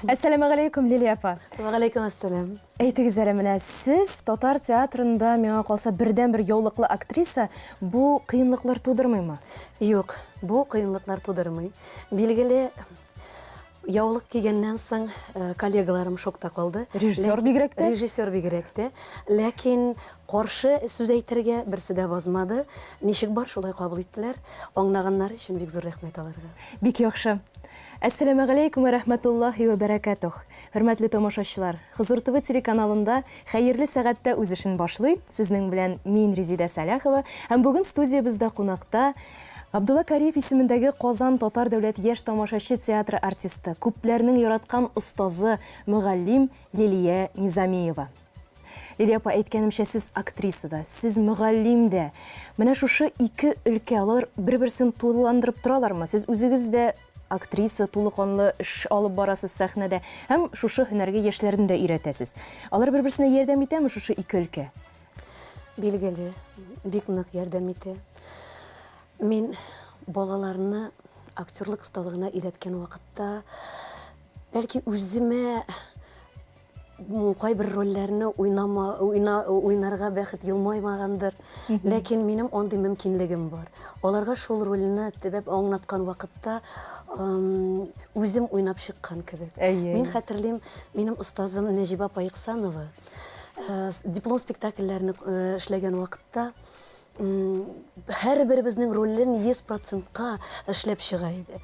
Әссәламегаләйкүм, Лилия апа. Вәгаләйкүм әссәлам. Әйтегез әле, менә сез татар театрында, миңа калса, бердәнбер яулыклы актриса. Бу кыенлыклар тудырмыймы? Юк, бу кыенлыклар тудырмый. Билгеле, яулык кигәннән соң э, коллегаларым шокта калды. Режиссер бигрәк тә? Режиссер бигрәк тә. Ләкин каршы сүз әйтергә берсе дә базмады. Ничек бар, шулай кабул иттеләр. Аңлаганнары өчен бик зур рәхмәт аларга. Бик яхшы. Әссәламегаләйкүм вә рәхмәтуллаһи вә бәрәкәтүһ. Хөрмәтле тамашачылар, Хозур ТВ телеканалында Хәерле сәгатьтә үз эшен башлый. Сезнең белән мин, Резидә Сәләхова, һәм бүген студиябездә кунакта Габдулла Кариев исемендәге Казан татар дәүләт яшь тамашачы театры артисты, күпләрнең яраткан остазы, мөгаллим Лилия Низамиева. Лилия апа, әйткәнемчә, сез актриса да, сез мөгаллим дә. Менә шушы ике өлкә, алар бер-берсен тулыландырып торалармы? Сез үзегез дә актриса, тулы канлы эш алып барасыз сәхнәдә һәм шушы һөнәргә яшьләрне дә өйрәтәсез. Алар бер-берсенә ярдәм итәме шушы ике өлкә? Билгеле, бик нык ярдәм итә. Мин балаларны актерлык осталыгына өйрәткән вакытта, бәлки үземә кайбер рольләрне уйнама, уйна, уйнарга бәхет елмаймагандыр. Ләкин минем андый мөмкинлегем бар. Аларга шул рольне төбәп аңлаткан вакытта үзем уйнап чыккан кебек. Әйе. Мин хәтерлим, минем остазым Нәҗибә апа Ихсанова э, диплом спектакльләрне э, эшләгән вакытта һәрберебезнең ролен 100 процентка эшләп чыга иде.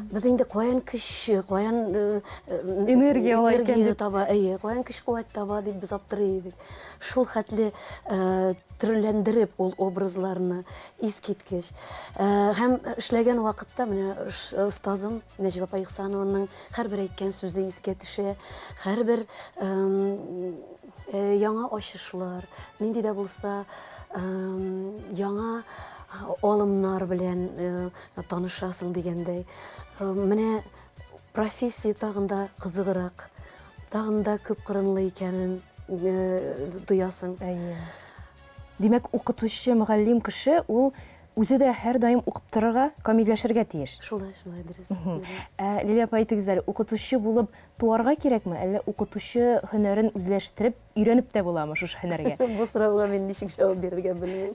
Без инде каян көч, каян э, э, энергия ала икән дип таба, әйе, каян көч куәт таба дип без аптырый идек. Шул хәтле э, төрләндереп ул образларны искиткеч. Һәм эшләгән вакытта менә остазым Нәҗибә апа Ихсанованың һәрбер әйткән сүзе искә төшә, һәрбер яңа ачышлар, нинди дә булса яңа алымнар белән танышасың дигәндәй. Менә профессия тагын да кызыграк, тагын да күпкырынлы икәнен тоясың. Әйе. Димәк, укытучы, мөгаллим кеше ул үзе дә һәрдаим укып торырга, камилләшергә тиеш. Шулай, шулай, дөрес. Ә Лилия апа, әйтегез әле, укытучы булып туарга кирәкме, әллә укытучы һөнәрен үзләштереп, өйрәнеп тә буламы шушы һөнәргә? Бу сорауга мин ничек җавап бирергә белмим.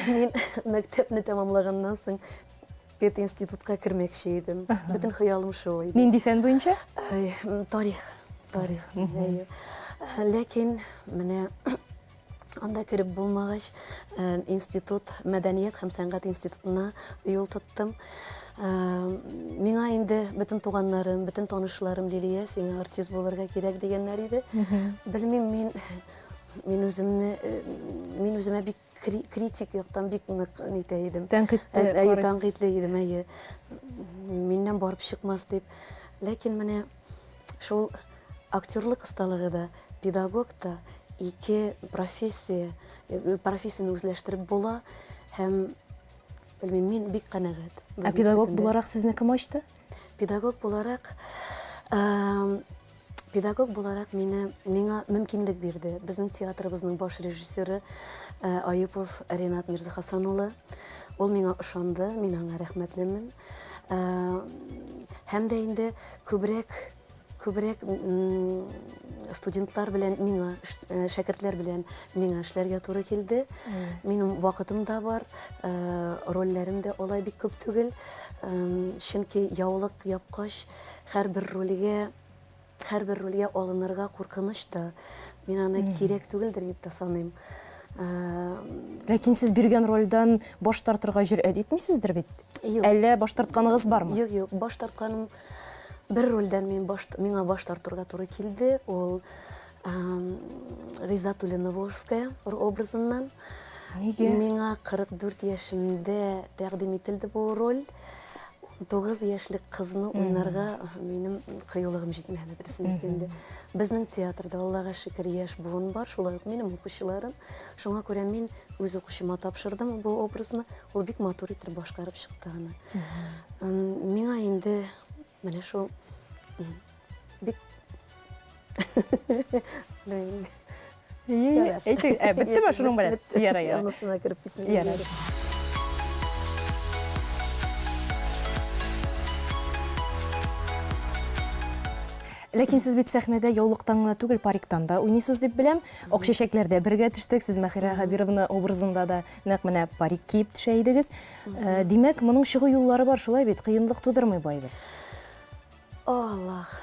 Мин мәктәпне тәмамлаганнан соң пединститутка кермәкче идем. Бөтен хыялым шул иде. Нинди фән буенча? Тарих. Тарих. Ләкин менә Анда кереп булмагач, э, институт, мәдәният һәм сәнгать институтына юл тоттым. Э, миңа инде бөтен туганнарым, бөтен танышларым Лилия, сиңа артист булырга кирәк дигәннәр иде. Белмим, мин мин үземне э, мин үземә бик критик яктан бик нык нитә идем. Тәнкыйтьле Әйе, тәнкыйтьле идем, әйе. Миннән барып чыкмас дип. Ләкин менә Шул актерлык осталыгы да, педагог та ике профессия, э, профессияне үзләштереп була һәм белмим, мин бик канәгать. Ә педагог буларак сезне кем ачты? Педагог буларак педагог буларак мине миңа мөмкинлек бирде. Безнең театрыбызның баш режиссеры э, Аюпов Ренат Мирзахасан улы. Ул миңа ышанды, мин аңа рәхмәтлемен. Һәм дә инде күбрәк күбрәк студентлар белән миңа э, шәкертләр белән миңа эшләргә туры килде. Минем вакытым да бар, э, рольләрем дә алай бик күп түгел. Чөнки яулык япкач һәрбер рольгә Һәрбер рольгә алынырга куркыныч та. Мин аны кирәк түгелдер дип тә саныйм. Ләкин сез биргән рольдән баш тартырга җөрьәт итмисездер бит? Юк. Әллә баш тартканыгыз бармы? Юк, юк, баш тартканым бер рольдән мин баш, миңа баш тартырга туры килде. Ул Гыйззатуллина Волжская образыннан. Нигә? Миңа 44 яшемдә тәкъдим ителде бу роль. 9 яшьлек кызны уйнарга минем кыюлыгым җитмәде, дөресен әйткәндә. Безнең театрда, Аллага шөкер, яшь буын бар, шулай ук минем укучыларым. Шуңа күрә мин үз укучыма тапшырдым бу образны. Ул бик матур итеп башкарып чыкты аны. Миңа инде менә шул бик Әйтегез, ә, беттеме шуның белән? Ярар, ярар. Анысына кереп китмим. Ярар. Ләкин сез бит сәхнәдә яулыктан гына түгел, париктан да уйныйсыз дип беләм. Ак чәчәкләрдә бергә төштек. Сез Мәхирә Хәбировна образында да нәкъ менә парик киеп төшә идегез. Э, димәк, моның чыгу юллары бар, шулай бит? Кыенлык тудырмый бу әйбер. Аллах.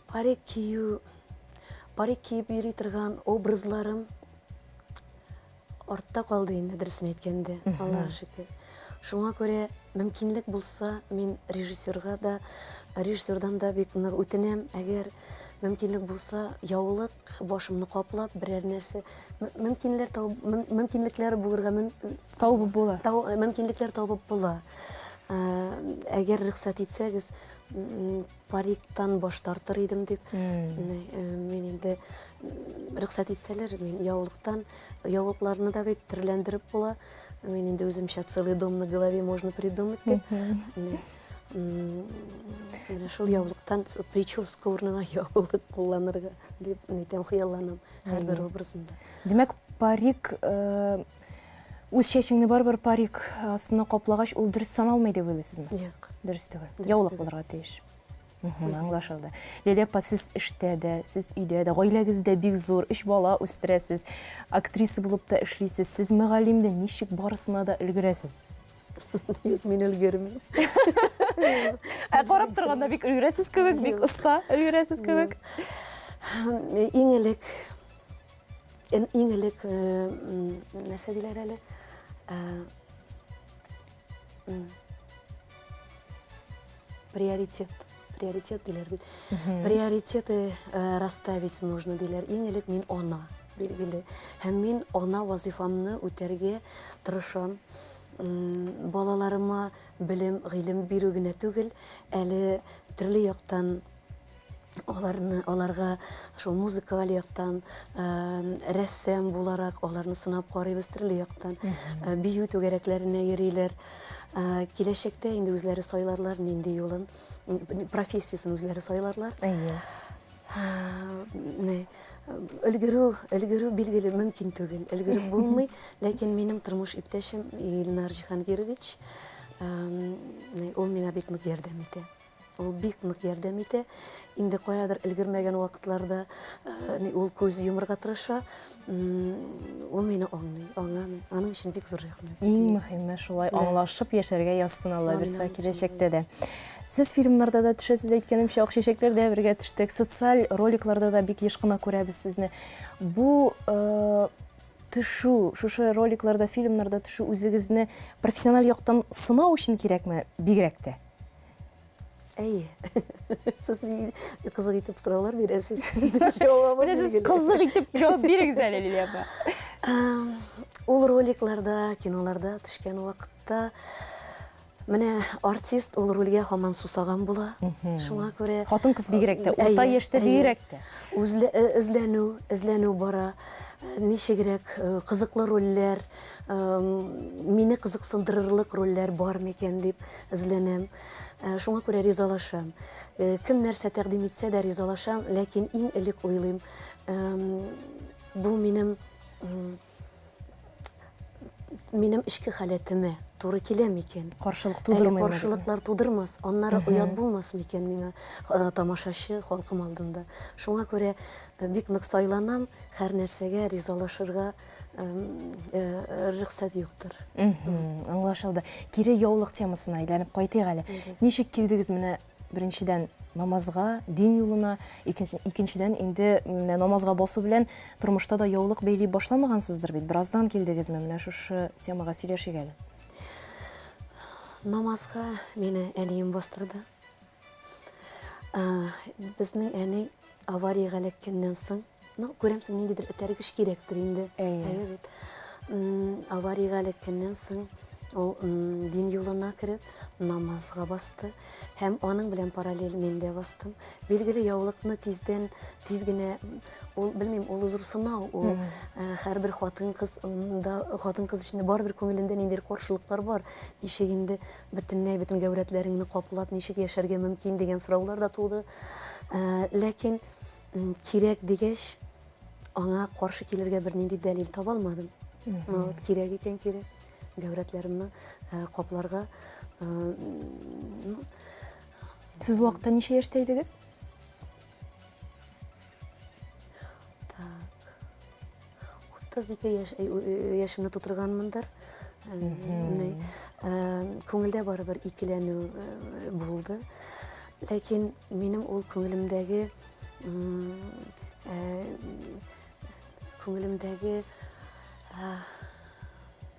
Парик кию, парик киеп йөри торган образларым артта калды инде, дөресен әйткәндә, Аллаһ шөкер. Шуңа күрә мөмкинлек булса, мин режиссерга да, режиссердан да бик нык үтенәм, әгәр мөмкинлек булса, яулык башымны каплап, берәр нәрсә, мөмкинләр мөмкинлекләр булырга табып була. Мөмкинлекләр табып була. Әгәр рөхсәт итсәгез, париктан баш тартыр идем дип. Мин инде рөхсәт итсәләр, мин яулыктан, яулыкларны да бит төрләндереп була. Мин инде үземчә целый дом на голове можно придумать дип. Менә шул яулыктан прическа урынына яулык кулланырга дип әйтәм, хыялланам һәрбер образымда. Димәк, парик э, үз чәчеңне барыбер парик астына каплагач, ул дөрес саналмый дип уйлыйсызмы? Юк. Дөрес түгел. Яулык булырга тиеш. Аңлашылды. Лилия апа, сез эштә дә, сез өйдә дә, гаиләгез дә бик зур, өч бала үстерәсез, актриса булып та эшлисез, сез мөгаллим дә, ничек барысына да өлгерәсез? Юк, мин өлгермим. Ә карап торганда бик өлгерәсез кебек, бик оста өлгерәсез кебек. Иң элек иң элек нәрсә диләр әле? Приоритет. Приоритет диләр бит. Приоритеты э, расставить нужно диләр. Иң элек мин ана, билгеле. Һәм мин ана вазифамны үтәргә тырышам. Балаларыма белем, гыйлем бирү генә түгел, әле төрле яктан аларны аларга шул музыкаль яктан рәссам буларак аларны сынап карыйбыз төрле яктан бию түгәрәкләренә йөриләр киләчәктә инде үзләре сайларлар нинди юлын профессиясен үзләре сайларлар әйе өлгерү өлгерү билгеле мөмкин түгел өлгереп булмый ләкин минем тормыш иптәшем Илнар Җиһангирович ул миңа бик нык ярдәм итә Ул бик нык ярдәм итә. Инде каядыр өлгермәгән вакытларда э, ул күз йомырга тырыша. Ул мине аңлый, аңа аның өчен бик зур рәхмәт. Иң мөһиме шулай аңлашып яшәргә язсын Алла бирсә киләчәктә дә. Сез фильмнарда да төшәсез, әйткәнемчә, Ак чәчәкләрдә бергә төштек, социаль роликларда да бик еш кына күрәбез сезне. Бу э, төшү, шушы роликларда, фильмнарда төшү үзегезне профессиональ яктан сынау өчен кирәкме бигрәк тә? Әйе. Сез миңа кызык итеп сораулар бирәсез. Менә сез кызык итеп җавап бирегез әле, Лилия апа. Ул роликларда, киноларда төшкән вакытта менә артист ул рольгә һаман сусаган була. Шуңа күрә хатын-кыз бигрәк тә, урта яшьтә бигрәк тә. Эзләнү, эзләнү бара. Ничегрәк кызыклы рольләр, мине кызыксындырырлык рольләр бар микән дип эзләнәм. Э, шуңа күрә ризалашам. Э, кем нәрсә тәкъдим итсә дә ризалашам, ләкин иң элек уйлыйм, бу минем минем эчке халәтемә туры килә микән? Каршылык тудырмый. Каршылыклар тудырмас, аннары оят булмас микән миңа э, тамашачы халкым алдында. Шуңа күрә бик нык сайланам, һәр нәрсәгә ризалашырга рөхсәт юктыр. Аңлашылды. Кире яулык темасына әйләнеп кайтыйк әле. Ничек килдегез менә беренчедән намазга, дин юлына, икенчедән инде менә намазга басу белән тормышта да яулык бәйли башламагансыздыр бит. Бераздан килдегезме? Менә шушы темага сөйләшик әле. Намазга мине әнием бастырды. Безнең әни авариягә эләккәннән соң, ну, күрәмсең, ниндидер этәргеч кирәктер инде. Әйе бит. Авариягә эләккәннән соң ул дин юлына кереп, намазга басты һәм аның белән параллель мин дә бастым. Билгеле, яулыкны тиздән, тиз генә ул, белмим, ул зур сынау, ул һәрбер хатын-кыз да, хатын-кыз өчен барыбер күңелендә ниндидер каршылыклар бар. Ничек инде бөтенләй бөтен гәүрәтләреңне каплап ничек яшәргә мөмкин дигән сораулар да туды. Э, ләкин кирәк дигәч, аңа каршы килергә бернинди дәлил таба алмадым. Вот, кирәк икән кирәк. Гәүрәтләремне э, капларга э, ну, Сез ул вакытта ничә яшьтә идегез? Так. 32 яшь, э, э, яшемне тутырганмындыр. Э, күңелдә барыбер икеләнү булды. Ләкин минем ул күңелемдәге күңелемдәге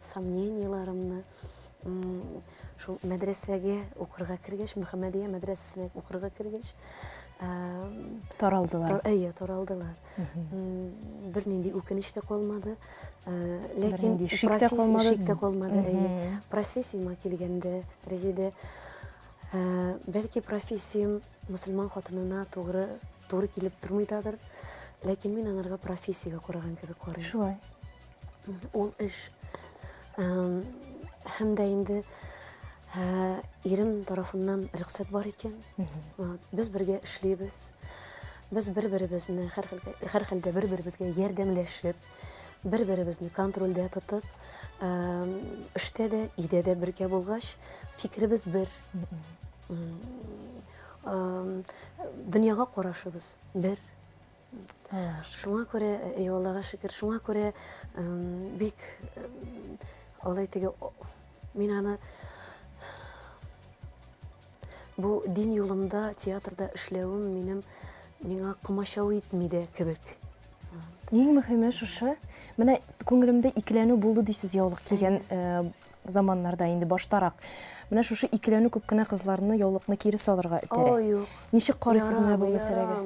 сомнениеларымны шул мәдрәсәгә укырга кергәч, Мөхәммәдия мәдрәсәсенә укырга кергәч, таралдылар. Әйе, таралдылар. Бернинди үкенеч тә калмады. Ләкин шик тә калмады. Шик тә калмады, әйе. Профессияма килгәндә, Резидә, бәлки профессиям мөселман хатынына тугры туры килеп тормый дадыр, ләкин мин анарга профессиягә караган кебек карыйм. Шулай. Ул эш. Һәм дә инде ирем тарафыннан рөхсәт бар икән. Без бергә эшлибез. Без бер-беребезне һәрхәлдә бер-беребезгә ярдәмләшеп, бер-беребезне контрольдә тотып, эштә дә, өйдә дә бергә булгач, фикеребез бер. Дөньяга карашыбыз бер. Шуңа күрә, әй Аллага шөкер, шуңа күрә бик алай теге мин аны бу дин юлында театрда эшләвем минем миңа комачау итми дә кебек. Иң мөһиме шушы. Менә күңелемдә икеләнү булды дисез яулык кигән э, заманнарда инде баштарак. Менә шушы икеләнү күп кенә кызларны яулыкны кире салырга этәрә. Ой, юк. Ничек карыйсыз менә бу мәсьәләгә?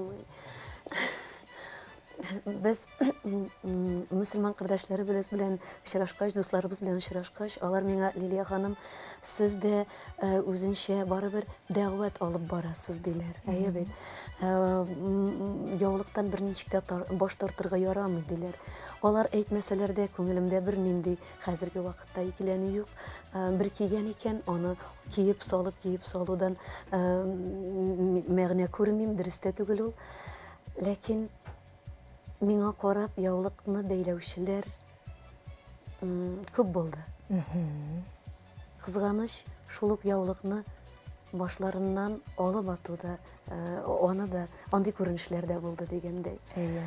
Без мөселман кардәшләребез белән очрашкач, дусларыбыз белән очрашкач, алар миңа, Лилия ханым, сез дә э, үзенчә барыбер дәгъват алып барасыз, диләр. Әйе бит. Э, яулыктан берничек тә баш тартырга ярамый, диләр. Алар әйтмәсәләр дә, күңелемдә бернинди хәзерге вакытта икеләнү юк. Э, бер кигән икән, аны киеп салып, киеп салудан мәгънә күрмим, дөрес тә түгел ул. Ләкин миңа карап яулыкны бәйләүчеләр күп булды. Кызганыч, шул ук яулыкны башларыннан алып ату да, э, аны да, андый күренешләр дә булды дигәндәй. Әйе.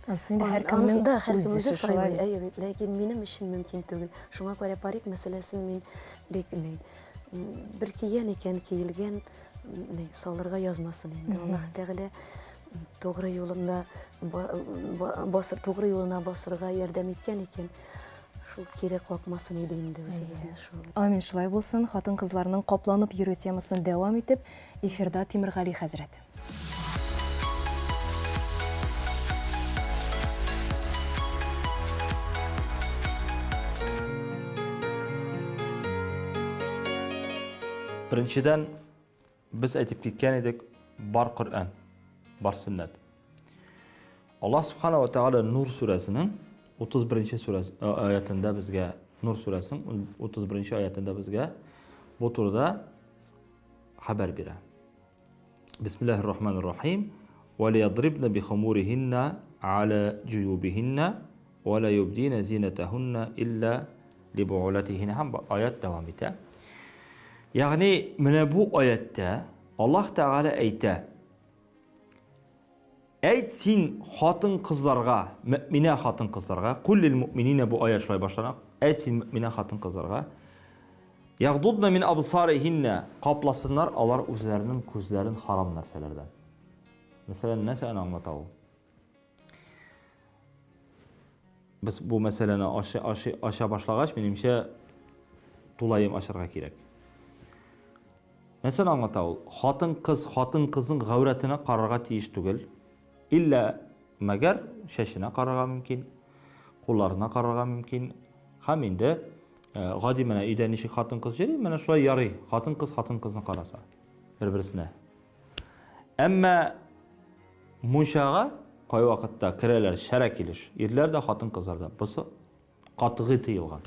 Анысы инде һәркемнең да, һәркем үзе сайлый. Әйе бит, ләкин минем өчен мөмкин түгел. Шуңа күрә парик мәсьәләсен мин бик ни бер кигән икән, киелгән, ни салырга язмасын инде. Аллаһ Тәгалә тугры юлында басыр, тугры юлына басырга ярдәм иткән икән, шул кире какмасын иде инде үзебезне шул. Амин, шулай булсын. Хатын-кызларның капланып йөрү темасын дәвам итеп, эфирда Тимергали хәзрәт. Беренчедән, без әйтеп киткән идек, бар Коръән, бар сөннәт. Аллаһ Субхана ва Тааля Нур сүрәсенең 31 сүрәсе аятында безгә Нур сүрәсенең 31 аятында безгә бу турыда хәбәр бирә. Бисмиллаһир рахманир рахим. Ва лиядрибна бихумурихинна аля джуюбихинна ва ла юбдина зинатахунна илля либуулатихинна. Һәм аят дәвам итә. Ягъни менә бу аятта Аллаһ Тәгалә әйтә. Әйт син хатын-кызларга, мөэминә хатын-кызларга, кул лил муъминина бу аят шулай башлана. Әйт син мөэминә хатын-кызларга, ягдудна мин абсарихинна, капласыннар алар үзләренең күзләрен харам нәрсәләрдән. Мәсәлән, нәрсәне аңлата ул? Без бу мәсьәләне ача, ача, ача башлагач, минемчә, тулаем ачарга кирәк. Нәрсәне аңлата ул? Хатын-кыз хатын-кызның гаурәтенә карарга тиеш түгел. Иллә мәгәр чәченә карарга мөмкин, кулларына карарга мөмкин. Һәм инде э, гади менә өйдә ничек хатын-кыз йөри, менә шулай ярый. Хатын-кыз хатын-кызны караса бер-берсенә. Әмма мунчага кайвакытта керәләр шәрә килеш. Ирләр дә, хатын-кызлар да. Бусы катгый тыелган.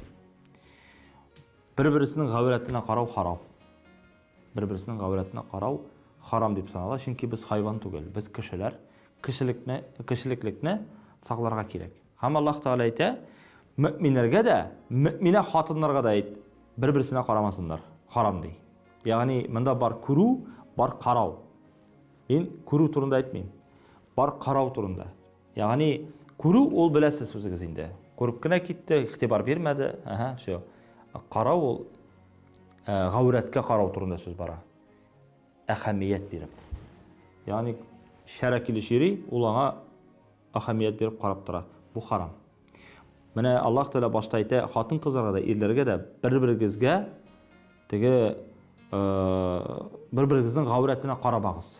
Бер-берсенең гаурәтенә карау харам. Бер-берсенең гаурәтенә карау харам дип санала, чөнки без хайван түгел, без кешеләр. Кешелекне, кешелеклекне сакларга кирәк. Һәм Аллаһ Тәгалә әйтә, мөэминнәргә дә, мөэминә хатыннарга да әйт, бер-берсенә карамасыннар. харам ди. Ягъни монда бар күрү, бар карау. Мин күрү турында әйтмим. Бар карау турында. Ягъни күрү ул беләсез үзегез инде. Күреп кенә китте, игътибар бирмәде, ага, все. Карау ул э, гаурәткә карау турында сүз бара. Әһәмият биреп. Ягъни шәрә килеш йөри, ул аңа әһәмият биреп карап тора. Бу харам. Менә Аллаһ Тәгалә башта әйтә, хатын-кызларга да, ирләргә дә бер-берегезгә теге э, бер-берегезнең гаурәтенә карамагыз.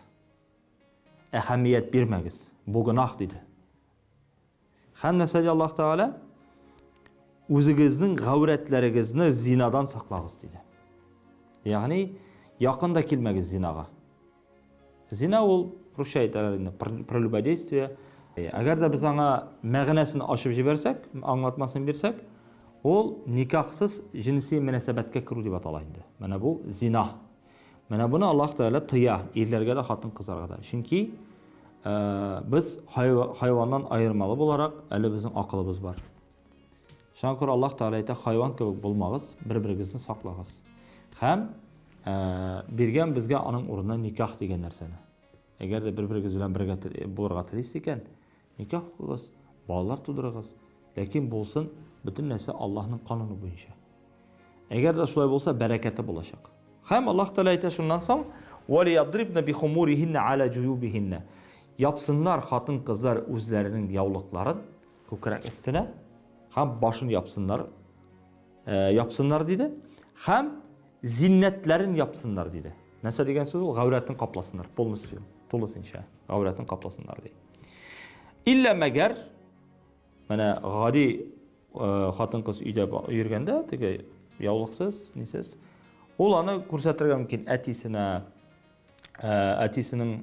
Әһәмият бирмәгез. Бу гөнаһ диде. Һәм нәрсә ди Аллаһ Тәгалә? Үзегезнең гаурәтләрегезне зинадан саклагыз диде. Ягъни якын да килмәгез зинага. Зина ул, русча әйтәләр инде, прелюбодействие. Әгәр дә без аңа мәгънәсен ачып җибәрсәк, аңлатмасын бирсәк, ул никахсыз җенси мөнәсәбәткә керү дип атала инде. Менә бу зина. Менә моны Аллаһ Тәгалә тыя ирләргә дә, хатын-кызларга да. Чөнки без хайваннан аермалы буларак, әле безнең акылыбыз бар. Шуңа күрә Аллаһ Тәгалә әйтә, хайван кебек булмагыз, бер-берегезне саклагыз. Һәм биргән безгә аның урынына никах дигән нәрсәне. Әгәр дә бер-берегез белән бергә булырга телисез икән, никах укыгыз, балалар тудырыгыз, ләкин булсын бөтен нәрсә Аллаһның кануны буенча. Әгәр дә шулай булса, бәрәкәте булачак. Һәм Аллаһ Тәгалә әйтә шуннан соң, "Валиядрибна бихумурихинна аля җуюбихинна". Япсыннар хатын-кызлар үзләренең яулыкларын күкрәк өстенә һәм башын япсыннар, э, япсыннар диде. Һәм зиннәтләрен япсыннар диде. Нәрсә дигән сүз ул? Гаурәтен капласыннар полностью, тулысынча гаурәтен капласыннар ди. Иллә мәгәр менә гади Хатын-кыз өйдә йөргәндә, теге яулыксыз, нисез, ул аны күрсәтергә мөмкин әтисенә, әтисенең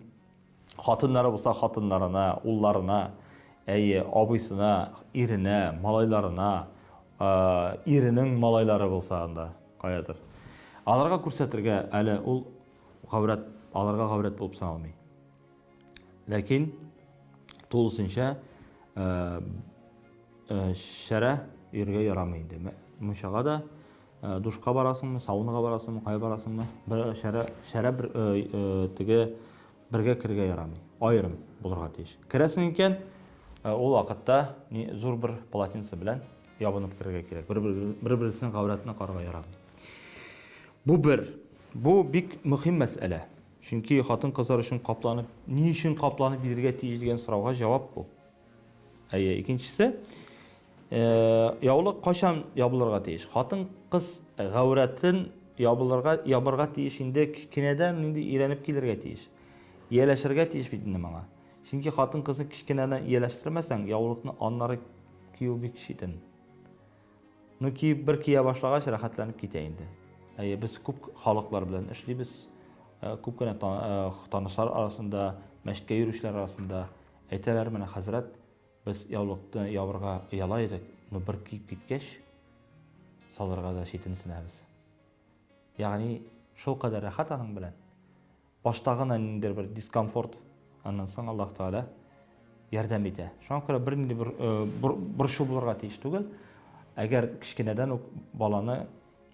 хатыннары булса хатыннарына, улларына, әйе, абыйсына, иренә, малайларына, иренең малайлары булса анда каядыр. Аларга күрсәтергә әле ул гаурәт, аларга гаурәт булып саналмый. Ләкин тулысынча шәрә йөрергә ярамый инде. Мунчага да душка барасыңмы, саунага барасыңмы, кая барасыңмы, бер шәрә, шәрә бер, теге бергә керергә ярамый. Аерым булырга тиеш. Керәсең икән, ул вакытта зур бер полотенце белән ябынып керергә кирәк. Бер-берсенең гаурәтенә карарга ярамый. Бу бер. Бу бик мөһим мәсьәлә. Чөнки хатын-кызлар өчен капланып, ни өчен капланып йөрергә тиеш дигән сорауга җавап бу. Әйе, икенчесе, яулык кайчан ябылырга тиеш? Хатын-кыз гаурәтен ябылырга, ябырга тиеш инде кечкенәдән инде өйрәнеп килергә тиеш. Ияләшергә тиеш бит инде моңа. Чөнки хатын-кызны кечкенәдән ияләштермәсәң, яулыкны аннары кию бик читен. Ну, киеп бер кия башлагач, рәхәтләнеп китә инде. Әйе, без күп халыклар белән эшлибез. Э, күп кенә э, танышлар арасында, мәчеткә йөрүчеләр арасында әйтәләр, менә хәзрәт, без яулыкны ябырга ояла идек, но бер киеп киткәч, салырга да читенсенәбез. Ягъни, шул кадәр рәхәт аның белән. Башта гына ниндидер бер дискомфорт, аннан соң Аллаһ Тәгалә ярдәм итә. Шуңа күрә бернинди бер э, борчу булырга тиеш түгел. Әгәр кечкенәдән үк баланы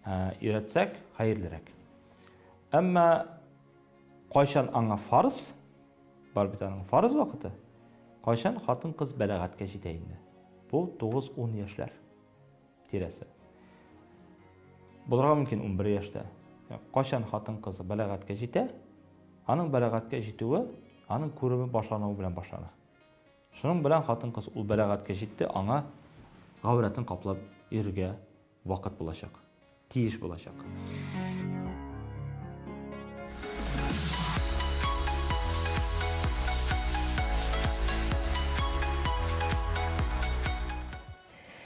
э, өйрәтсәк, хәерлерәк. Әмма кайчан аңа фарыз, бар бит аның фарыз вакыты, кайчан хатын-кыз бәләгатькә җитә инде. Бу 9-10 яшьләр. Тирәсе. Булырга мөмкин 11 яшьтә. Кайчан хатын-кыз бәләгатькә җитә, аның бәләгатькә җитүе аның күреме башлануы белән башлана. Шуның белән хатын-кыз ул бәләгатькә җитте, аңа гаурәтен каплап йөрергә вакыт булачак, тиеш булачак.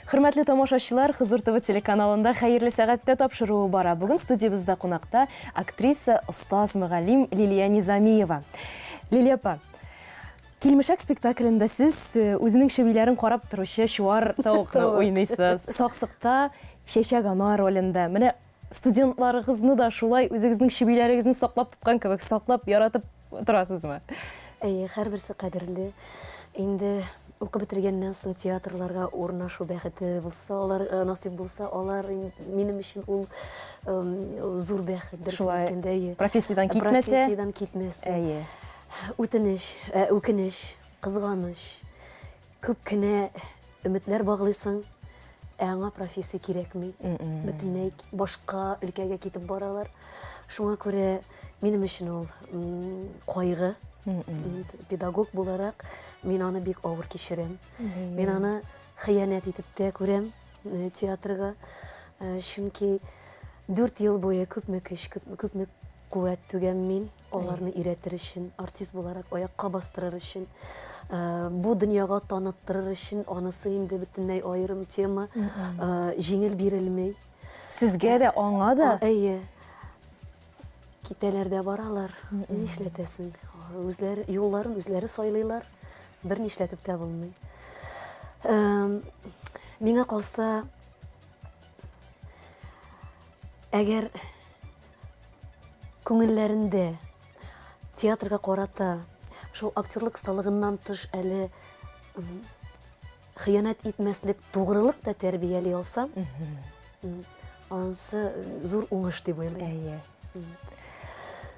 Хөрмәтле тамашачылар, Хозур ТВ телеканалында Хәерле сәгатьтә тапшыруы бара. Бүген студиябездә кунакта актриса, остаз, мөгаллим Лилия Низамиева. Лилия апа, Килмешәк спектаклендә сез э, үзенең чебиләрен карап торучы чуар тавыкны уйныйсыз. Саксыкта Чәчәк ана ролендә. Менә студентларыгызны да шулай үзегезнең чебиләрегезне саклап тоткан кебек саклап, яратып торасызмы? Әйе, һәрберсе кадерле. Инде. Укып бетергәннән соң театрларга урнашу бәхете булса, алар э, насыйп булса, алар минем өчен ул зур бәхет, дөресен Шулай. әйткәндә, әйе. Профессиядән китмәсә. Профессиядән китмәсә. Әйе. Үтенеч, э, үкенеч, кызганыч. Күп кенә өметләр баглыйсың, ә аңа профессия кирәкми. Бөтенләй башка өлкәгә китеп баралар. Шуңа күрә минем өчен ул кайгы. Педагог буларак мин аны бик авыр кичерәм. Мин аны хыянәт итеп тә күрәм э, театрга. Э, чөнки 4 ел буе күпме көч, күпме куәт түгәм мин аларны өйрәтер өчен, артист буларак аякка бастырыр өчен, э, бу дөньяга таныттырыр өчен, анысы инде бөтенләй аерым тема, җиңел бирелми. Сезгә дә, аңа да? Әйе. Китәләр дә баралар. Нишләтәсең? Үзләре юлларын үзләре сайлыйлар. Бер нишләтеп тә булмый. Миңа калса, әгәр күңелләрендә театрга карата шул актерлык осталыгыннан тыш әле Хыянәт итмәслек тугрылык та тәрбияли алсам, анысы зур уңыш дип уйлыйм. Әйе.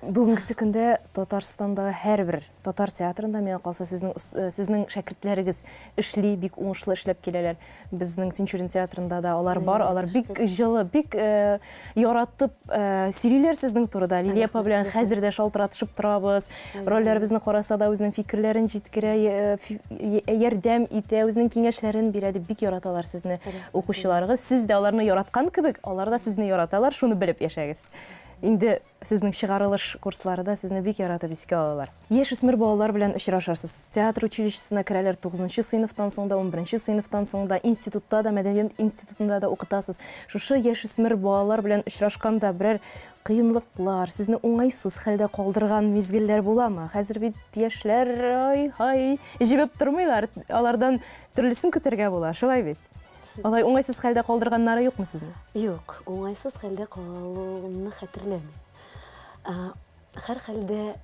Бүгенгесе көндә Татарстандагы һәрбер татар театрында, миңа калса, сезнең э, сезнең шәкертләрегез эшли, бик уңышлы эшләп киләләр. Безнең Тинчурин театрында да алар бар, алар бик җылы, бик э, яратып э, сөйлиләр сезнең турыда. Лилия апа белән хәзер дә шалтыратышып торабыз. Рольләребезне караса да үзенең фикерләрен җиткерә, э, ярдәм итә, үзенең киңәшләрен бирә дип бик яраталар сезне укучыларыгыз. Сез дә аларны яраткан кебек, алар да сезне яраталар, шуны белеп яшәгез. Инде сезнең чыгарылыш курслары да сезне бик яратып искә алалар. Яшүсмер балалар белән очрашасыз. Театр училищесына керәләр тугызынчы сыйныфтан соң да, унберенче сыйныфтан соң да, институтта да, мәдәният институтында да укытасыз. Шушы яшүсмер балалар белән очрашканда берәр кыенлыклар, сезне уңайсыз хәлдә калдырган мизгелләр буламы? Хәзер бит яшьләр, ай-һай, җебеп тормыйлар, алардан төрлесен көтәргә була, шулай бит? Алай уңайсыз хәлдә калдырганнары юкмы сезне? Юк, уңайсыз хәлдә калуымны хәтерләмим. Һәрхәлдә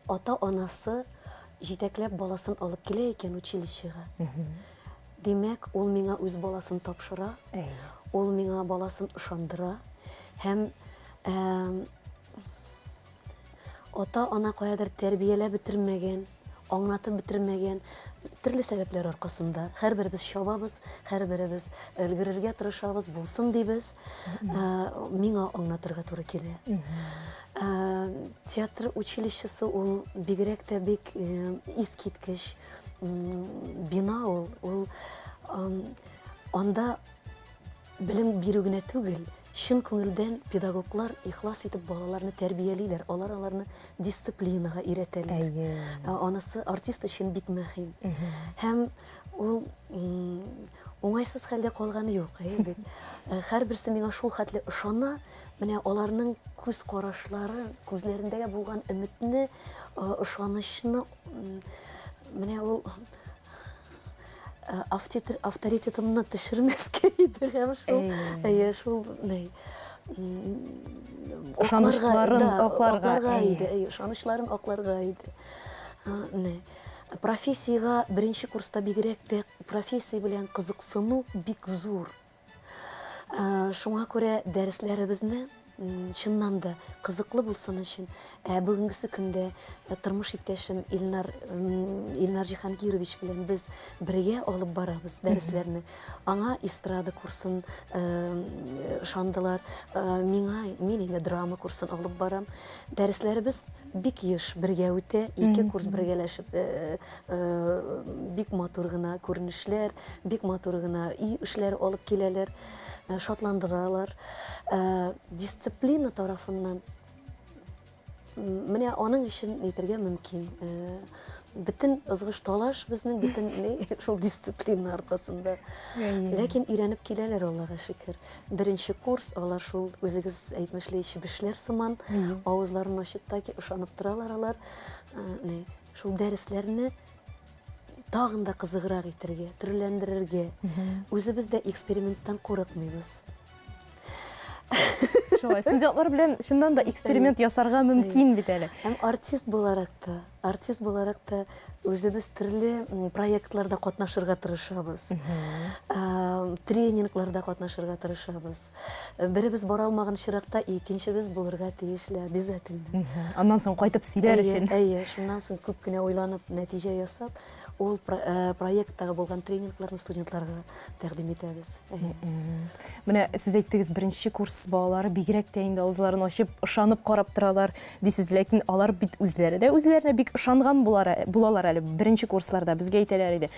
ата-анасы җитәкләп баласын алып килә икән училищега. Димәк, ул миңа үз баласын тапшыра, ул миңа баласын ышандыра һәм ата-ана каядыр тәрбияләп бетермәгән, аңлатып бетермәгән төрле сәбәпләр аркасында һәрберебез чабабыз, һәрберебез өлгерергә тырышабыз, булсын дибез. Миңа аңлатырга туры килә. Театр училищесы ул бигрәк тә бик искиткеч бина ул. Ул анда белем бирү генә түгел, чын күңелдән педагоглар ихлас итеп балаларны тәрбиялиләр, алар аларны дисциплинага өйрәтәләр. Әйе. Анысы артист өчен бик мөһим. Һәм ул уңайсыз хәлдә калганы юк, әйе бит. Һәрберсе миңа шул хәтле ышана, менә аларның күз карашлары, күзләрендәге булган өметне, ышанычны, менә ул авторитетымны төшермәскә иде һәм шул, әйе, шул, ни, ышанычларын акларга иде, әйе, ышанычларын акларга иде. Ни, профессиягә беренче курста бигрәк тә профессия белән кызыксыну бик зур. Шуңа күрә дәресләребезне чыннан да кызыклы булсын өчен, ә бүгенгесе көндә тормыш иптәшем Илнар Илнар Җиһангирович белән без бергә алып барабыз дәресләрне. Аңа эстрада курсын ышандылар. Миңа, мин инде драма курсын алып барам. Дәресләребез бик еш бергә үтә, ике курс бергәләшеп Бик матур гына күренешләр, бик матур гына өй эшләре алып киләләр, шатландыралар. Дисциплина тарафыннан менә аның өчен әйтергә мөмкин. Бөтен ызгыш-талаш безнең бөтен шул дисциплина аркасында. Ләкин өйрәнеп киләләр, Аллага шөкер. Беренче курс, алар шул үзегез әйтмешли чебешләр сыман, авызларын ачып таки ышанып торалар алар. Шул дәресләрне тагын да кызыграк итәргә, төрләндерергә. Үзебез дә эксперименттан курыкмыйбыз. Шулай, студентлар белән чыннан да эксперимент ясарга мөмкин бит әле. Һәм артист буларак та, артист буларак та үзебез төрле проектларда катнашырга тырышабыз. Тренингларда катнашырга тырышабыз. Беребез бара алмаган очракта икенчебез булырга тиешле обязательно. Аннан соң кайтып сөйләр өчен. Әйе, шуннан соң күп кенә уйланып, нәтиҗә ясап, ул проекттагы булган тренингларны студентларга тәкъдим итәбез. Менә сез әйттегез, беренче курс балалары бигрәк тә инде авызларын ачып, ышанып карап торалар дисез, ләкин алар бит үзләре дә үзләренә бик ышанган булалар әле беренче курсларда безгә әйтәләр иде.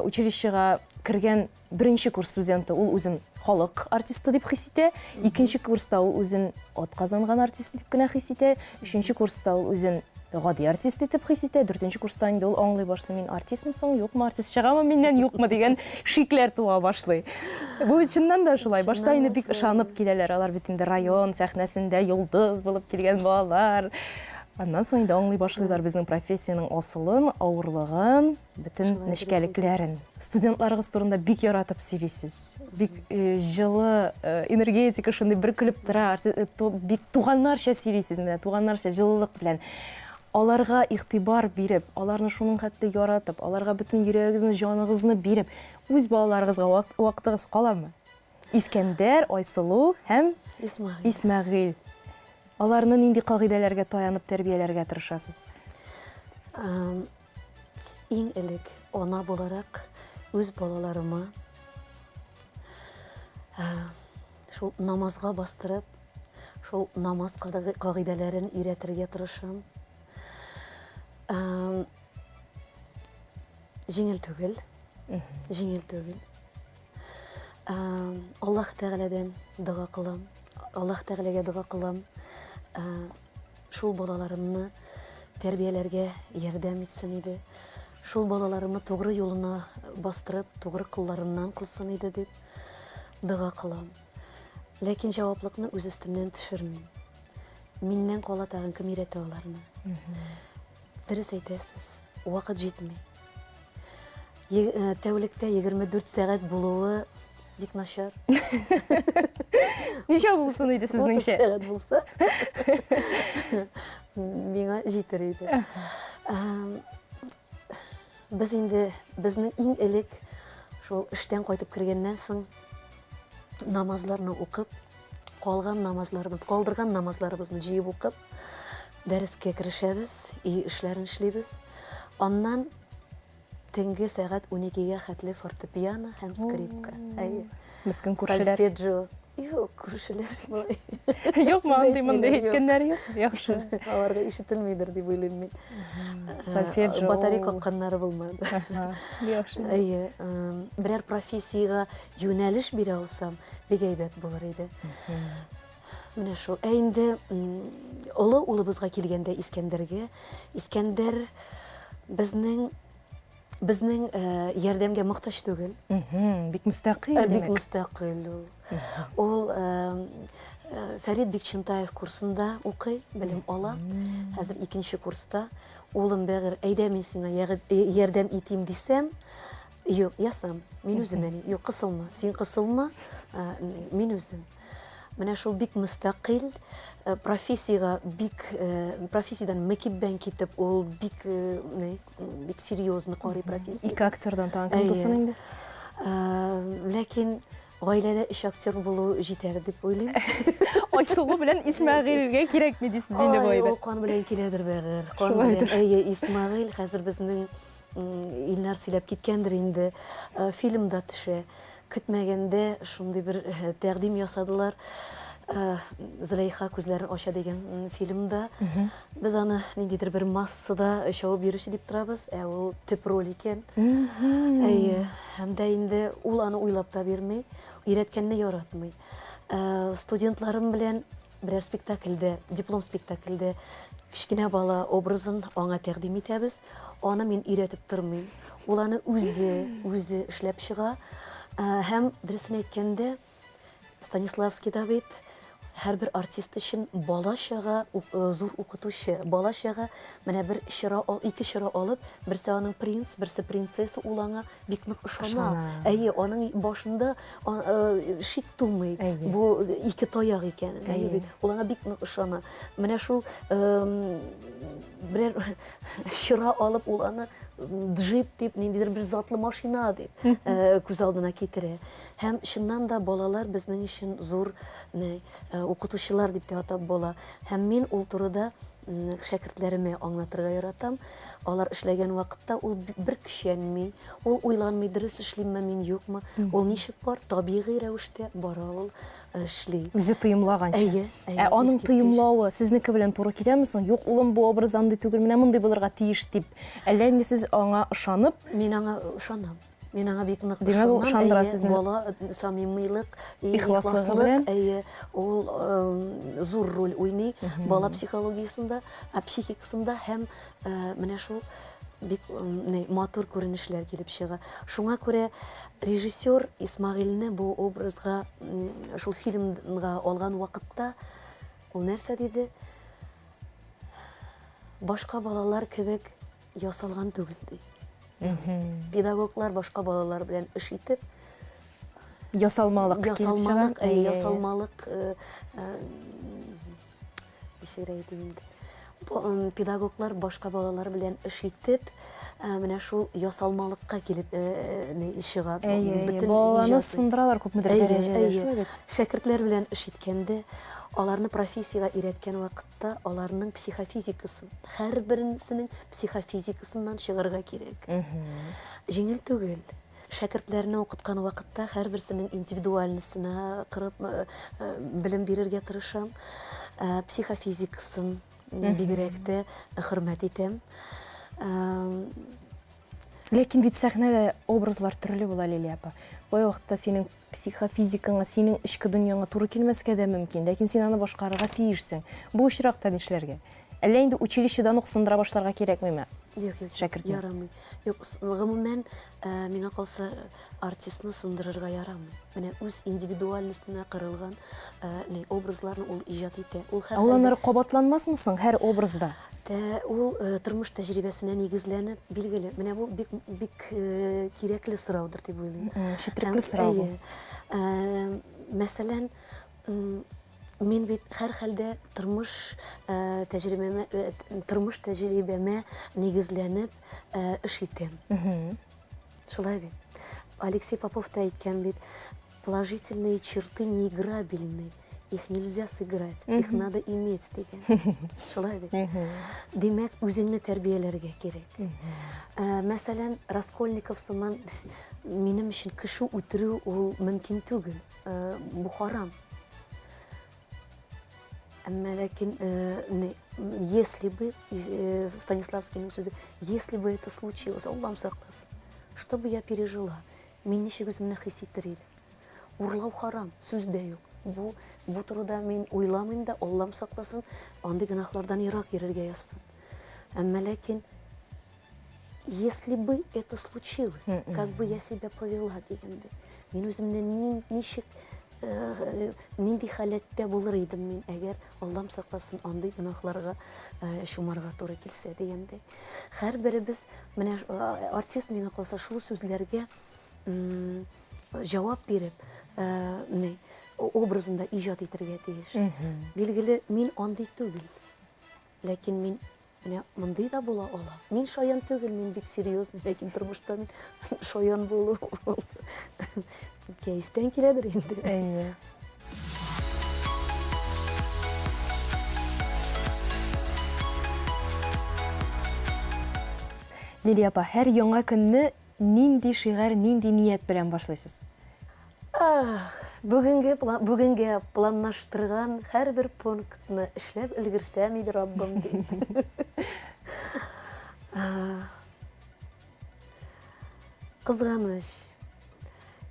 Училищега кергән беренче курс студенты ул үзен халык артисты дип хис итә, икенче курста ул үзен атказанган артист дип кенә хис итә, өченче курста ул үзен гади артист итеп хис итә, дүртенче курста инде ул аңлый башлый, мин артистмы соң, юкмы, артист чыгамы миннән, юкмы дигән шикләр туа башлый. Бу бит чыннан да шулай. Башта инде бик ышанып киләләр, алар бит инде район сәхнәсендә йолдыз булып килгән балалар. Аннан соң инде аңлый башлыйлар безнең профессиянең асылын, авырлыгын. Бөтен нечкәлекләрен. Студентларыгыз турында бик яратып сөйлисез. Бик э, җылы э, энергетика шундый бөркелеп тора. Э, бик туганнарча сөйлисез менә, туганнарча җылылык белән. Аларга игътибар биреп, аларны шуның хәтле яратып, аларга бөтен йөрәгегезне, җаныгызны биреп, үз балаларыгызга вакытыгыз каламы? Искәндәр, Айсылу һәм Исмәгыйль. Исмәгыйль. Аларны нинди кагыйдәләргә таянып тәрбияләргә тырышасыз? Иң элек ана буларак үз балаларыма шул намазга бастырып, шул намаз кагыйдәләрен өйрәтергә тырышам. Җиңел түгел. Җиңел түгел. Аллаһ Тәгаләдән дога кылам. Аллаһ Тәгаләгә дога кылам. Шул балаларымны тәрбияләргә ярдәм итсен иде. Шул балаларымны тугры юлына бастырып, тугры кылларыннан кылсын иде дип дога кылам. Ләкин җаваплыкны үз өстемнән төшермим. Миннән кала тагын кем өйрәтә аларны? Дөрес әйтәсез, вакыт җитми. Тәүлектә 24 сәгать булуы бик начар. Ничә булсын иде сезнеңчә? 30 сәгать булса, миңа җитер иде. Без инде безнең иң элек шул эштән кайтып кергәннән соң намазларны укып, калган намазларыбыз, калдырган намазларыбызны җыеп укып, дәрескә керешәбез, өй эшләрен эшлибез. Аннан төнге сәгать 12-гә хәтле фортепиано һәм скрипка. Әйе. Мескен күршеләр. Сольфеджио. Юк, күршеләр болай. Юкмы андый мондый әйткәннәр юк? Яхшы. Аларга ишетелмидер дип уйлыйм мин. Сольфеджио. Батарей какканнары булмады. Яхшы. Әйе, берәр профессиягә юнәлеш бирә алсам, бик әйбәт булыр иде. Менә шул. Ә инде олы улыбызга килгәндә Искәндәргә, Искәндәр безнең безнең э, ярдәмгә мохтаҗ түгел. Бик мөстәкыйль. Э, бик мөстәкыйль ул. Ул э, Фәрид Бикчентаев курсында укый, белем ала. Хәзер икенче курста. Улым бәгырь, әйдә мин сиңа ярдәм итим дисәм, Юк, ясам. Мин үзем әни. Юк, кысылма. Син кысылма, мин үзем. Менә шул бик мөстәкыйль, э, профессиягә бик э, профессиядән мөкиббән китеп, ул бик э, не, бик серьезно карый профессия. Ике актердан тагын кем тусын инде? Ләкин гаиләдә өч актер булу җитәр дип уйлыйм. Айсылу белән Исмәгыйльгә кирәкми дисез инде бу әйбер. Ул кан белән киләдер бәгырь. Кан белән. Әйе, Исмәгыйль хәзер безнең Илнар сөйләп киткәндер инде, э, фильмда төшә. Көтмәгәндә шундый бер э, тәкъдим ясадылар. Э, Зөләйха күзләрен ача дигән фильмда. Без аны ниндидер бер массада чабып йөрүче дип торабыз, ә ул төп роль икән. Әйе, һәм дә инде ул аны уйлап та бирми, өйрәткәнне яратмый. Студентларым белән Берәр спектакльдә, диплом спектакльдә кечкенә бала образын аңа тәкъдим итәбез. Аны мин өйрәтеп тормыйм. Ул аны үзе, үзе эшләп чыга. Һәм дөресен әйткәндә, Станиславскийда бит Һәрбер артист өчен бала-чага зур укытучы. Бала-чага менә бер чыра, ике чыра алып, берсе аның принц, берсе принцесса, ул аңа бик нык ышана. Әйе, аның башында шик тумый, бу ике таяк икәнен. Әйе бит, ул аңа бик нык ышана. Менә шул берәр чыра алып, ул аны джип дип, ниндидер бер затлы машина дип күз алдына китерә. Һәм чыннан да балалар безнең өчен зур укытучылар дип тә атап була. Һәм мин ул турыда шәкертләремә аңлатырга яратам. Алар эшләгән вакытта ул бер көчәнми, ул уйланмый, дөрес эшлимме мин, юкмы. Ул ничек бар, табигый рәвештә бара ул эшли. Үзе тоемлаганча. Әйе, әйе. Ә аның тоемлавы сезнеке белән туры киләме соң? Юк, улым, бу образ андый түгел, менә мондый булырга тиеш дип. Әллә инде сез аңа ышанып? Мин аңа ышанам. Мин аңа бик нык Димәк, ул ышандыра әйе, сезне. Бала самимилык, ихласлыгы белән. Әйе, ул зур роль уйный бала психологиясендә, психикасында һәм менә шул бик матур күренешләр килеп чыга. Шуңа күрә режиссер Исмагыйльне бу образга, шул фильмга алган вакытта ул нәрсә диде? Башка балалар кебек ясалган түгел ди. Педагоглар башка балалар белән эш итеп, ясалмалык ясалмалык, әйе, ясалмалык э, э, ничек әйтим инде. Педагоглар башка балалар белән эш итеп, э, менә шул ясалмалыкка килеп чыга. Бөтен балаларны сындыралар күпмедер дәрәҗәдә, шулай бит. Шәкертләр белән эш иткәндә, аларны профессиягә өйрәткән вакыт та аларның психофизикасын, һәрберсенең психофизикасыннан чыгарга кирәк. Җиңел түгел. Шәкертләрне укыткан вакытта һәрберсенең индивидуальностена кырып э, э, белем бирергә тырышам. Э, психофизикасын бигрәк тә хөрмәт итәм. Ләкин бит сәхнәдә образлар төрле була, Лилия апа. Кайвакытта синең психофизикаңа, синең эчке дөньяңа туры килмәскә дә мөмкин, ләкин син аны башкарырга тиешсең. Бу очракта нишләргә? Әллә инде училищедан ук сындыра башларга кирәкмиме? Юк, юк, Шәкертне. Ярамый. Юк, гомумән, э, миңа калса, артистны сындырырга ярамый. Менә үз индивидуальностена кырылган э, ни, образларны ул иҗат итә. Ул һәр Ул аннары кабатланмасмы соң һәр образда? Тә, ул э, тормыш тәҗрибәсенә нигезләнеп, билгеле. Менә бу бик бик э, кирәкле сораудыр дип уйлыйм. Четерекле сорау бу. Әйе. Мәсәлән, мин бит һәрхәлдә тормыш тәҗрибәмә тормыш тәҗрибәмә нигезләнеп эш итәм. Шулай бит. Алексей Попов та әйткән бит, Положительные черты неиграбельны, их нельзя сыграть, их надо иметь дигән. Шулай бит. Димәк, үзеңне тәрбияләргә кирәк. Ә, мәсәлән, Раскольников сыман минем өчен кеше үтерү ул мөмкин түгел. Ә, бу харам. Әмма ләкин, э, если бы, э, Станиславскийның сүзе, если бы это случилось, Аллам сакласын, что бы я пережила? Мин ничек үземне хис итер идем? Урлау харам, сүз дә юк. Бу, бу турыда мин уйламыйм да, Аллам сакласын, андый гөнаһлардан ерак йөрергә язсын. Әмма ләкин если бы это случилось, как бы я себя повела дигәндә, мин үземне нин, ничек э, нинди халәттә булыр идем мин, әгәр Аллам сакласын, андый гөнаһларга э, чумарга туры килсә дигәндә. Һәрберебез, менә артист миңа калса шул сүзләргә җавап биреп, ни, образында иҗат итәргә тиеш. Билгеле, мин андый түгел. Ләкин мин менә мондый да була ала. Мин шаян түгел, мин бик серьезный, ләкин тормышта мин шаян булу кәефтән киләдер инде. Әйе. Лилия апа, һәр яңа көнне нинди шигарь, нинди ният белән башлыйсыз? Ах, бүгенге план, бүгенгә планлаштырган һәрбер пунктны эшләп өлгерсәм иде, Раббым, дим. Кызганыч.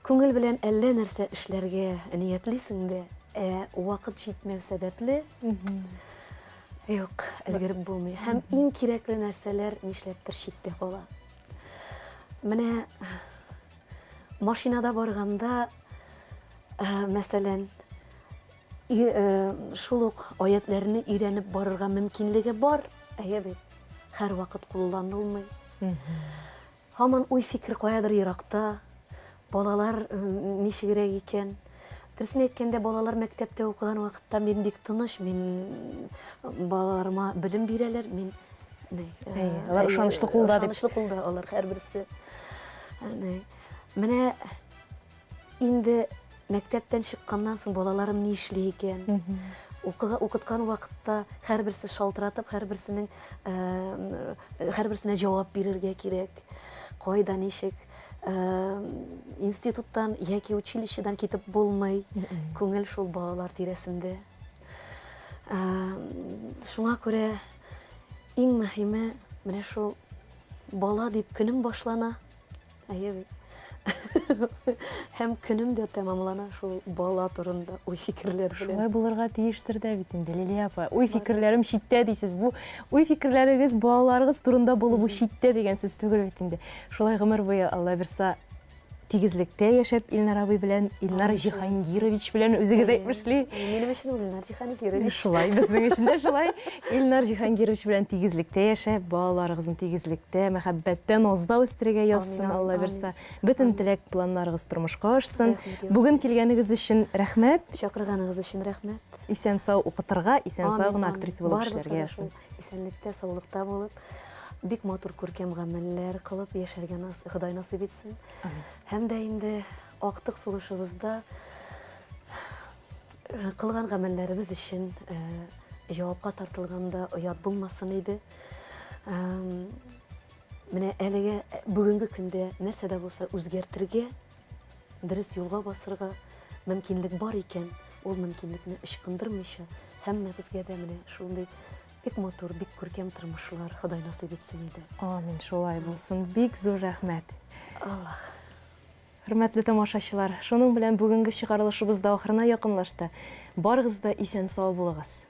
Күңел белән әллә нәрсә эшләргә ниятлисең дә, ә вакыт җитмәү сәбәпле, юк, өлгереп булмый. Һәм иң кирәкле нәрсәләр нишләптер читтә кала. Менә машинада барганда, мәсәлән, Шул ук аятләрне өйрәнеп барырга мөмкинлеге бар, әйе бит, һәрвакыт кулланылмый. Һаман уй-фикер каядыр еракта, балалар ничегрәк икән. Дөресен әйткәндә, балалар мәктәптә укыган вакытта мин бик тыныч, мин балаларыма белем бирәләр, мин Әйе, алар ышанычлы кулда дип. Ышанычлы кулда алар һәрберсе. Менә Инде мәктәптән чыкканнан соң балаларым ни эшли икән? Укыга, укыткан вакытта һәрберсе шалтыратып, һәрберсенең һәрберсенә җавап бирергә кирәк. Кайда, ничек? Институттан яки училищедан китеп булмый. Күңел шул балалар тирәсендә. Шуңа күрә иң мөһиме менә шул бала дип көнем башлана. Әйе бит. Һәм көнем дә тәмамлана шул бала турында уй-фикерләр белән. Шулай булырга тиештер дә бит инде, Лилия апа. Уй-фикерләрем читтә дисез. Бу уй-фикерләрегез балаларыгыз турында булу бу читтә дигән сүз түгел бит инде. Шулай гомер буе, Алла бирса, тигезлектә яшәп Илнар абый белән, Илнар Җиһангирович белән үзегез әйтмешли. Минем өчен ул Илнар Җиһангирович. Шулай, безнең өчен дә шулай. Илнар Җиһангирович белән тигезлектә яшәп, балаларыгызны тигезлектә, мәхәббәттә, назда үстерергә язсын, Алла бирса. Бөтен теләк планнарыгыз тормышка ашсын. Бүген килгәнегез өчен рәхмәт. Чакырганыгыз өчен рәхмәт. Исән-сау укытырга, исән-сау гына актриса булып эшләргә язсын. Исәнлектә, саулыкта булып, бик матур күркәм гамәлләр кылып яшәргә Ходай насыйп итсен. Һәм дә инде актык сулышыбызда Кылган гамәлләребез өчен җавапка тартылганда оят булмасын иде. Менә әлегә бүгенге көндә нәрсә дә булса үзгәртергә, дөрес юлга басырга мөмкинлек бар икән, ул мөмкинлекне ычкындырмыйча, һәммәбезгә дә менә шундый бик матур, бик күркәм тормышлар Ходай насыйп итсен иде. Амин, шулай булсын. Бик зур рәхмәт. Аллаһ. Хөрмәтле тамашачылар, шуның белән бүгенге чыгарылышыбыз да ахырына якынлашты. Барыгыз да исән-сау булыгыз.